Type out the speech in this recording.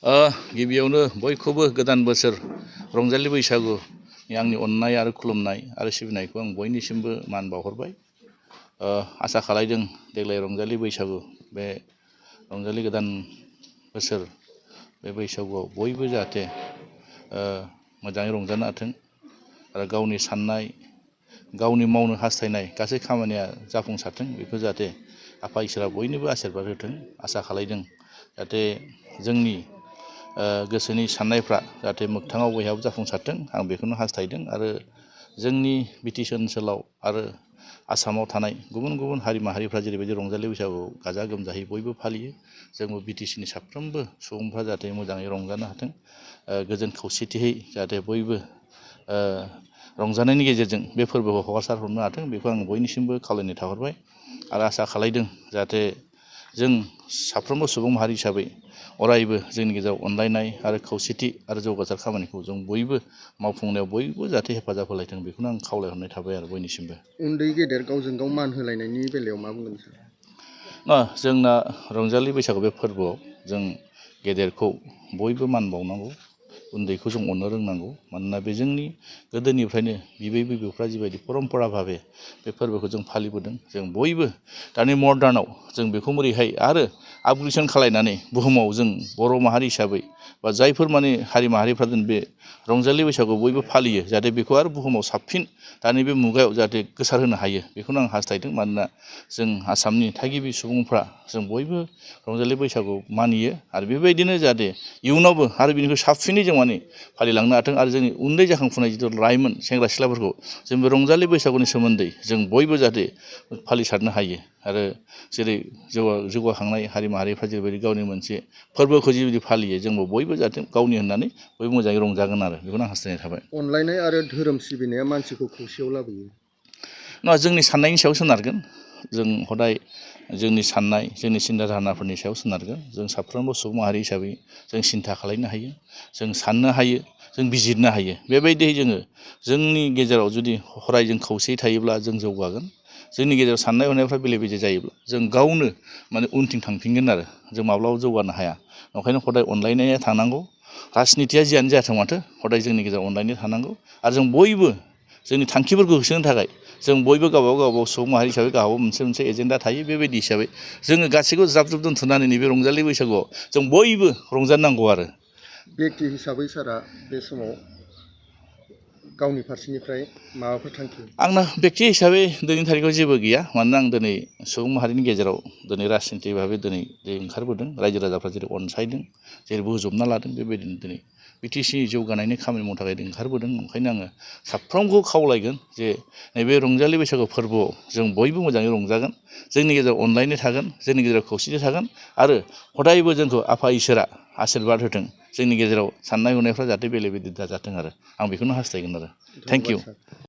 गिबियावनो बयखौबो गोदान बोसोर रंजालि बैसागुनि आंनि अननाय आरो खुलुमनाय आरो सिबिनायखौ आं बयनिसिमबो मान बावहरबाय। आसा खालायदों देग्लाय रंजालि बैसागु बे रंजालि गोदान बोसोर बे बैसागुआव बयबो जाहाथे मोजाङै रंजानो हाथों आरो गावनि साननाय गावनि मावनो हास्थायनाय गासै खामानिया जाफुंसारथों बेखौ जाहाथे आफा इसोरा बयनोबो आशीर्बाद होथों आसा खालायदों। जाहाथे जोंनि गोसोनि साननायफ्रा जाहाथे मोगथाङाव बयहाबो जाफुंसारथों आं बेखौनो हास्थायदों आरो जोंनि बिटिसि ओनसोलाव आरो आसामाव थानाय गुबुन गुबुन हारि माहारिफ्रा जेरैबायदि रंजालि बैसागु गाजा गोमजायै बयबो फालियो जोंबो बिटिसिनि साफ्रोमबो सुबुंफ्रा जाहाथे मोजाङै रंजानो हाथों गोजोन खौसेथियै जाहाथे बयबो रंजानायनि गेजेरजों बे फोरबोखौ हगारसार हरनो हाथों बेखौ आं बयनिसिमबो खावलायनाय थाहरबाय आरो आसा खालायदों जाहाथे जों साफ्रोमबो सुबुं माहारि हिसाबै अरायबो जोंनि गेजेराव अनलायनाय आरो खौसेथि आरो जौगासार खामानिखौ जों बयबो मावफुंनायाव बयबो जाहाथे हेफाजाब होलायथों बेखौनो आं खावलायहरनाय थाबाय आरो बयनिसिमबो। उन्दै गेदेर गावजों गाव मान होलायनायनि बेलायाव मा बुंगोन सार? जोंना रंजालि बैसागु बे फोरबोआव जों गेदेरखौ बयबो मान बावनांगौ उन्दैखौ जों अननो रोंनांगौ मानोना बे जोंनि गोदोनिफ्रायनो बिबै बिबौफ्रा जिबायदि परम्परा भाबे बे फोरबोखौ जों फालिबोदों जों बयबो दानि मर्दानाव जों बेखौ बोरैहाय आरो आपग्रेसन खालायनानै बुहुमाव जों बर' माहारि हिसाबै बा जायफोर माने हारि माहारिफ्रा जों बे रंजालि बैसागु बयबो फालियो जाहाथे बेखौ आरो बुहुमाव साबसिन दानि बे मुगायाव जाहाथे गोसार होनो हायो बेखौनो आं हास्थायदों। मानोना जों आसामनि थागिबि सुबुंफ्रा जों बयबो रंजालि बैसागु मानियो आरो बेबायदिनो जाहाथे इयुनावबो आरो बिनिख्रुइ साबसिनै जों माने फालिलांनो हाथों आरो जोंनि उन्दै जाखांफुनाय जिथु लाइमोन सेंग्रा सिख्लाफोरखौ जों बे रंजालि बैसागुनि सोमोन्दै जों बयबो जाहाथे फालिसारनो हायो आरो जेरै जौगाखांनाय हारि माहारिफ्रा जेरैबायदि गावनि मोनसे फोरबोखौ जिबायदि फालियो जोंबो बयबो जाहाथे गावनि होननानै बयबो मोजाङै रंजागोन आरो बेखौनो आं हास्थायनाय थाबाय। अनलायनाय आरो धोरोम सिबिनाया मानसिखौ खौसेयाव लाबोयो। जोंनि साननायनि सायाव सोनारगोन जों हदाय जोंनि साननाय जोंनि सिन्था धारनाफोरनि सायाव सोनारगोन जों साफ्रोमबो सुबुं माहारि हिसाबै जों सिन्था खालायनो हायो जों साननो हायो जों बिजिरनो हायो बेबायदियै जोङो जोंनि गेजेराव जुदि हराय जों खौसेयै थायोब्ला जों जौगागोन जोंनि गेजेराव साननाय हनायफ्रा बेले बेजे जायोब्ला जों गावनो माने उनथिं थांफिनगोन आरो जों माब्लाबाबो जौगानो हाया ओंखायनो हदाय अनलायनाया थानांगौ राजनितिया जियानो जाथों माथो हदाय जोंनि गेजेराव अनलायनाय थानांगौ आरो जों बयबो जोंनि थांखिफोरखौ होसोनो थाखाय जों बयबो गावबागाव सुबुं माहारि हिसाबै गावबागाव मोनसे एजेन्डा थायो बेबायदि हिसाबै जोङो गासैखौ ज्राब ज्रुब दोनथ'नानै नैबे रंजालि बैसागुआव जों बयबो रंजानांगौ आरो। व्यक्ति हिसाबै सारा बे समाव गावनि फारसेनिफ्राय माबाफोर थांखि? आंना व्यक्ति हिसाबै दिनैनि थारिखआव जेबो गैया मानोना आं दिनै सुबुं माहारिनि गेजेराव दिनै राजनिति भाबै दिनै ओंखारबोदों रायजो राजाफ्रा जेरै अनसायदों जेरै बोजबना लादों बेबायदिनो दिनै बिटिसि जौगानायनि खामानि मावनो थाखाय ओंखारबोदों। ओंखायनो आङो साफ्रोमखौ खावलायगोन जे नैबे रंजालि बैसागु फोरबोआव जों बयबो मोजाङै रंजागोन जोंनि गेजेराव अनलायनाय थागोन जोंनि गेजेराव खौसेथि थागोन आरो हदायबो जोंखौ आफा इसोरा आशीर्बाद होथों जोंनि गेजेराव साननाय हनायफ्रा जाहाथे बेले बेजे दाजाथों आरो आं बेखौनो हास्थायगोन आरो। Thank you.